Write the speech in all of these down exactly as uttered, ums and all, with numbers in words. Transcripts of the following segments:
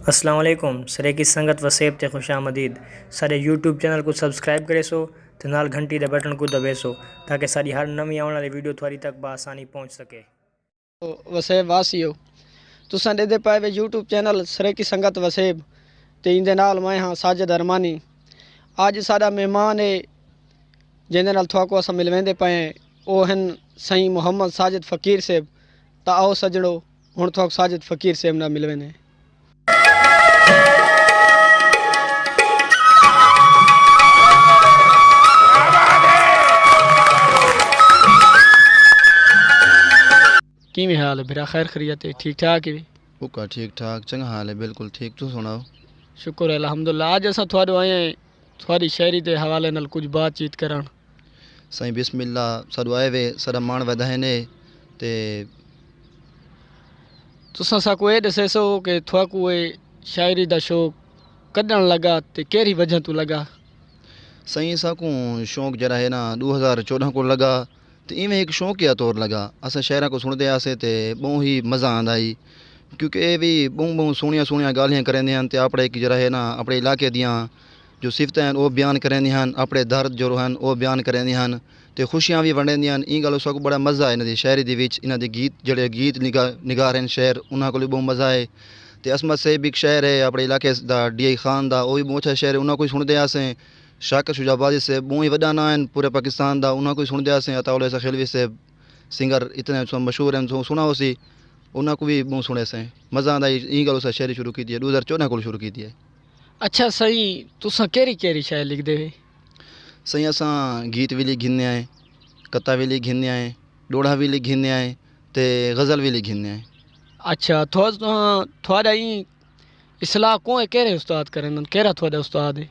السلام علیکم، سرائیکی سنگت وسیب تے خوش آمدید۔ ساݙے یوٹیوب چینل کوں سبسکرائب کریسو تے نال گھنٹی دے بٹن کوں دبیسو، تاکہ ساݙی ہر نویں آوݨ والی ویڈیو تہاݙی تک بآسانی پہنچ سکے۔ وسیب واسیو، تساں ݙیہدے پئے وے یوٹیوب چینل سرائیکی سنگت وسیب، تے ایندے نال میں ہاں ساجد ارمانی۔ اڄ ساݙا مہمان ہے، جیندے نال تھواکوں اساں ملویندے پئے ہیں، او ہن سئیں محمد ساجد فقیر صاحب۔ تاں آؤ سڄݨو، ہݨ تھواکوں ساجد فقیر صاحب نال ملویندے ہیں۔ کیویں حال ہے بھرا؟ خیر خیریت ہے؟ ٹھیک ٹھاک ہے؟ اوکا ٹھیک ٹھاک، چنڳا حال ہے، بالکل ٹھیک۔ توں سݨاؤ؟ شکر ہے، الحمدللہ۔ اڄ اساں تھوڑے آئے ہیں، تھوڑی شاعری دے حوالے نال کچھ بات چیت کرݨ۔ سائیں، بسم اللہ، ساݙو آئے وے، ساݙا ماݨ ودھائے نے۔ تے تساں ساکوں اے ݙسیسو کہ تھواکوں اے شاعری دا شوق کݙݨ لڳا تے کیڑھی وجہ توں لڳا؟ سائیں، ساکوں شوق جیڑھا ہے نا، ݙو ہزار چوݙاں کوں لڳا، تے ایویں ہک شوقیہ طور لڳا۔ اساں شاعراں کوں سݨدے ہاسے تے ٻہوں ہی مزہ آندا ہئی، کیونکہ اے وی ٻہوں ٻہوں سوہݨیاں سوہݨیاں ڳالھیاں کریندے ہن تے اپݨے ہک جیڑھا ہے نا، اپݨے علاقے دیاں جو صفتاں ہن، او بیان کریندے ہن، اپݨے درد جو ہن، او بیان کریندے ہن۔ تے خوشیاں وی ونڈیندیاں ہن۔ ایں ڳالھوں ساکوں بڑا مزہ آئے انہاں دی شاعری دے وچ، انہاں دے گیت، جیڑھے گیت نگا-، نگار ہن، شعر، انہاں کوں وی ٻہوں مزہ آئے۔ تے عصمت صاحب ہک شاعر ہے اپݨے علاقے دا، ڈی آئی خان دا، او وی ٻہوں اچھا شاعر ہے، انہاں کوں وی سݨدے ہاسے۔ شاکر شجاع آبادی صاحب ٻہوں ہی وݙا ناں ہن پورے پاکستان دا، انہاں کوں وی سݨدے ہاسے۔ عطاء اللہ سخیلوی صاحب، سنگر، اتنے سو مشہور ہن، سو سݨا ہوسی، انہاں کوں وی ٻہوں سݨیسے۔ مزہ آندا ہے۔ ایں ڳالھوں اساں شاعری شروع کیتی ہے، ݙو ہزار چوݙاں کول شروع کیتی ہے۔ اچھا سئیں، تساں کیڑھی کیڑھی شئے لکھدے ہو؟ سئیں، اساں گیت وی لکھ گھندے ہیں، کتا وی لکھ گھندے ہیں، ݙوہڑا وی لکھ گھندے ہیں تے غزل وی لکھ گھندے ہیں۔ اچھا، تھو-، تھاں-، تھوڑا ایں اصلاح کون ہے، کیڑھے استاد کریندن، کیڑھا تھوڑا استاد ہے؟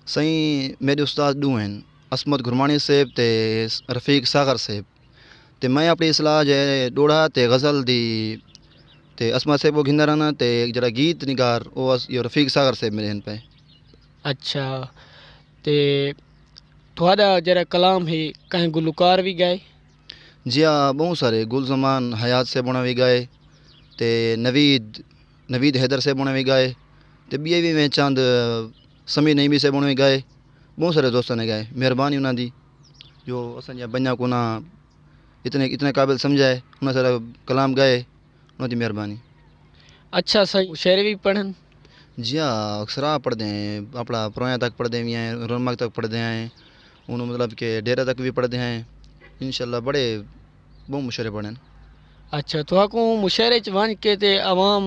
سئیں، میݙے استاد ݙو ہن، عصمت گھرماݨی صاحب تے رفیق ساغر صاحب۔ تے میں اپݨی اصلاح جے ݙوہڑا تے غزل دی تے عصمت صاحب کوں گھندا رہنا، تے جیڑھا گیت نگار او اس-، ایہو رفیق ساغر صاحب میݙے ہن پئے۔ اچھا، تے تہاݙا جیڑھا کلام ہے، کہیں گلوکار وی ڳائے؟ جی ہا، ٻہوں سارے، گل زمان حیات صاحب ہوݨاں وی ڳائے، تے نوید، نوید حیدر صاحب ہوݨاں وی ڳائے، تے ٻئے وی میں چند، سمیع نعیمی صاحب ہوݨاں وی ڳائے، ٻہوں سارے دوستاں نے ڳائے۔ مہربانی انہاں دی جو اساں دیاں بنیاں کوں انہاں اتنے، اتنے قابل سمجھا ہے، انہاں سارا کلام ڳائے۔ انہاں دی مہربانی۔ اچھا سائیں، مشاعرے وی پڑھن؟ جی ہا، اکثر آ پڑھدے ہیں، اپݨا پرویاں تک پڑھدے وی ہیں، رونمک تک پڑھدے ہیں، انہوں مطلب کہ ڈیرہ تک وی پڑھدے ہیں۔ انشاءاللہ بڑے، ٻہوں مشاعرے پڑھن۔ اچھا، تہاکوں مشاعرے اچ ونڄ کے تے عوام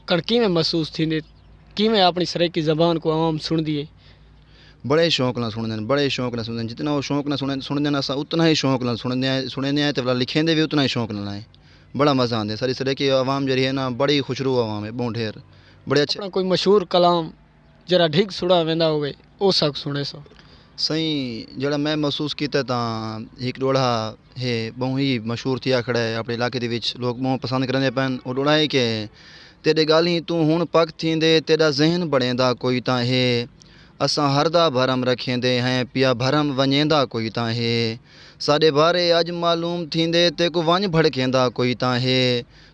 کݨ کیویں محسوس تھیندے؟ کیویں اپݨی سرائیکی زبان کوں عوام سݨدی ہے؟ بڑے شوق نال سݨدے ہن، بڑے شوق نال سݨدے ہن۔ جتنا او شوق نال سݨ-، سݨدے ہن، اساں اتنا ہی شوق نال سݨدے ہیں، سݨیندے ہیں تے ولا لکھیندے وی اتنا ہی شوق نال ہیں۔ بڑا مزہ آندے۔ ساݙی سرائیکی عوام جیڑھی ہے نا، بڑی خوشرو عوام ہے، ٻہوں ڈھیر۔ بڑے اچھے۔ اپݨا کوئی مشہور کلام جیڑھا ڈھڳ سݨا ویندا ہووے، او ساکوں سݨیسو۔ سئیں، جیڑھا میں محسوس کیتا تاں ہک ݙوہڑا ہے، ٻہوں ہی مشہور تھیا کھڑا ہے اپݨے علاقے دے وچ، لوک ٻہوں پسند کریندے پئن۔ او ݙوہڑا ہے کہ تیݙے ڳالھیں توں ہݨ پک تھیندے، تیݙا ذہن بݨیندا کوئی تاں ہے۔ اساں ہر دا بھرم رکھیندے ہیں، پیا بھرم ونڄیندا کوئی تاں ہے۔ ساݙے بارے اڄ معلوم تھیندے، تیکوں ونڄ بھڑکیندا کوئی تاں ہے۔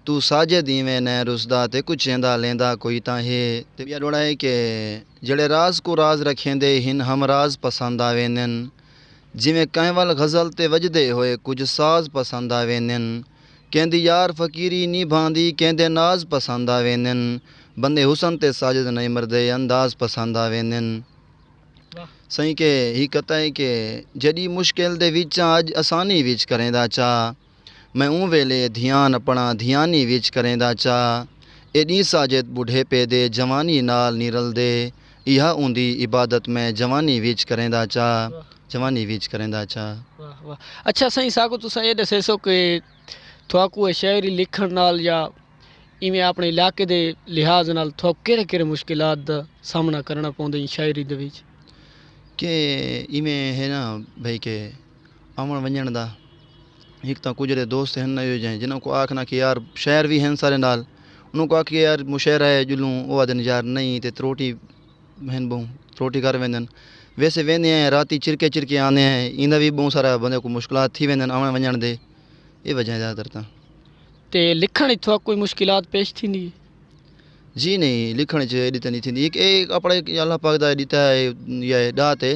توں ساجد ایویں نئیں رسدا، تیکوں چیندا لیندا کوئی تاں ہے۔ تے ٻیا ݙوہڑا ہے کہ جیڑھے راز کوں راز رکھیندے ہن، ہم راز پسند آ ویندن۔ جیویں کہیں ول غزل تے وڄدے ہوئے کجھ ساز پسند آ ویندن۔ کیندی یار فقیری نبھاندی، کیندے ناز پسند آ ویندن۔ بندے حسن تے ساجد نئیں مردے، انداز پسند آ ویندن۔ واہ۔ سئیں کہ ہی قطعہ ہے کہ جݙی مشکل دے وچاں اڄ آسانی وچ کریندا چا، میں اوں ویلے دھیان اپݨا دھیانی وچ کریندا چا۔ اے ݙینہہ ساجد ٻڈھیپے دے جوانی نال نی رلدے، ایہا اوندی عبادت میں جوانی وچ کریندا چا، واہ۔ جوانی وچ کریندا چا۔ واہ، واہ۔ اچھا سئیں، ساکوں تساں اے ݙسیسو کہ تھاکوں اے شاعری لکھݨ نال یا ایویں اپݨے علاقے دے لحاظ نال تھاکوں کیڑھے کیڑھے مشکلات دا سامݨا کرݨا پوندے ایں شاعری دے وچ؟ کہ ایویں ہے نا بھئی کہ آوݨ ونڄݨ دا، ہک تاں کجھ جیڑھے دوست ہن نا، ایہو جہیں جنہاں کوں آکھنا کہ یار شاعر وی ہن سارے نال، انہاں کوں آکھ کہ یار مشاعرہ ہے ڄلوں، او آہدن یار نئیں تے تروٹی ہن ٻہوں، تروٹی کر ویندن۔ ویسے ویندے ہیں راتی چرکے چرکے آندے ہیں، ایندا وی ٻہوں سارا بندے کوں مشکلات تھی ویندن آوݨ ونڄݨ دے۔ اے وجہ ہے زیادہ تر تاں۔ تے لکھݨ اچ تھاکوں کوئی مشکلات پیش تھیندی ہے؟ جی نہیں، لکھݨ اچ ایݙی تے نہیں تھیندی۔ ہک اے اپݨا ہک اللہ پاک دا ݙتا ہے یا ݙات ہے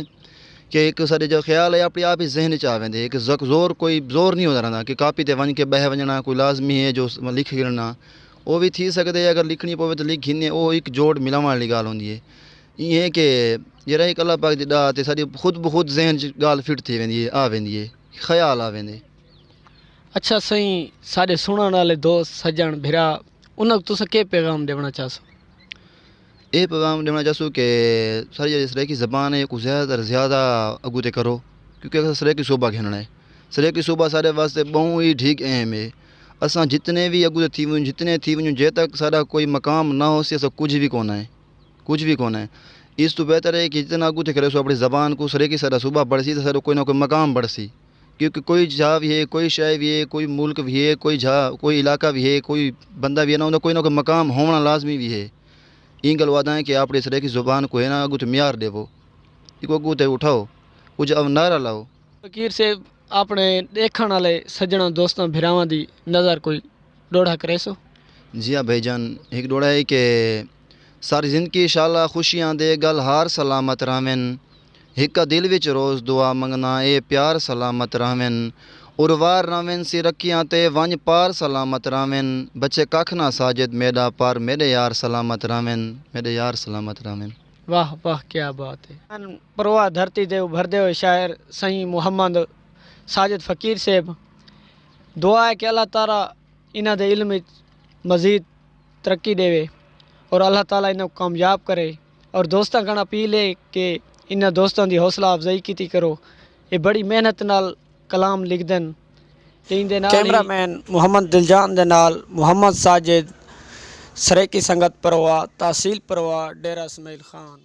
کہ ہک ساݙے جو خیال ہے اپݨے آپ ہی ذہن اچ آ ویندے، ہک زک زور کوئی زور نہیں ہوندا رہندا کہ کاپی تے ونڄ کے ٻہہ ونڄݨا کوئی لازمی ہے جو لکھ گھنݨا۔ او وی تھی سڳدے اگر لکھݨی پوے تاں لکھ گھنے، او ہک جوڑ ملاوݨ والی ڳالھ ہوندی ہے۔ ایں ہے کہ جیڑھا ہک اللہ پاک دی ݙات ہے ساݙے خود بخود ذہن اچ ڳالھ فٹ تھی ویندی ہے، آ ویندی ہے، خیال آ ویندے۔ اچھا سئیں، ساݙے سݨݨ والے دوست سڄݨ بھرا، انہاں کوں تساں کے پیغام ݙیوݨا چاہسو؟ اے پیغام ݙیوݨا چاہسوں کہ ساݙی جیڑھی سرائیکی زبان ہے اوکوں زیادہ تر زیادہ اڳوں تے کرو، کیونکہ اساں سرائیکی صوبہ گھنݨا ہے۔ سرائیکی صوبہ ساݙے واسطے ٻہوں ہی ڈھڳ اہم ہے۔ اساں جتنے وی اڳوں تے تھی ونڄوں، جتنے تھی ونڄوں، جے تک ساݙا کوئی مقام نہ ہوسی اساں کجھ وی کونہ ہے، کجھ وی کونہ ہے۔ اس توں بہتر ہے کہ جتنا اڳوں تے کریسوں اپݨی زبان کوں، سرائیکی ساݙا صوبہ بݨسی تاں ساݙا کوئی نہ کوئی مقام بݨسی۔ کیونکہ کوئی جاہ وی ہے، کوئی شے وی ہے، کوئی ملک وی ہے، کوئی جاہ کوئی علاقہ وی ہے، کوئی بندہ وی ہے نا، اوندا کوئی نہ کوئی مقام ہووݨا لازمی وی ہے۔ ایں ڳالھ وعدہ ہے کہ آپݨی سرائیکی زبان کوں ہے نا اڳوں تے معیار ݙیوو، ایکوں اڳوں تے اٹھاؤ، کجھ او نعرہ لاؤ۔ فقیر صاحب، آپݨے ݙیکھݨ والے سڄݨاں دوستاں بھراواں دی نظر کوئی ݙوہڑا کریسو؟ جی ہاں بھائی جان، ہک ݙوہڑا ہے کہ ساری زندگی شالا خوشیاں دے گل ہار سلامت رہون، ہک دل وچ روز دعا منگنا اے پیار سلامت رہون، اروار رہون سی رکھیاں تے ونڄ پار سلامت رہون، بچے ککھ نہ ساجد میݙا پر میݙے یار سلامت رہون، میݙے یار سلامت رہون۔ واہ واہ، کیا بات ہے۔ پرواہ دھرتی دے ابھردے ہوئے شاعر سئیں محمد ساجد فقیر صاحب، دعا ہے کہ اللہ تعالیٰ انہاں دے علم وچ مزید ترقی ݙیوے اور اللہ تعالیٰ انہاں کوں کامیاب کرے، اور دوستاں کن اپیل ہے کہ انہاں دوستاں دی حوصلہ افزائی کیتی کرو۔ اے بڑی محنت نال کلام لکھدن۔ تے ایندے نال کیمرہ ہی مین محمد دلجان دے نال محمد ساجد، سرائیکی سنگت پرواہ، تحصیل پرواہ، ڈیرہ اسماعیل خان۔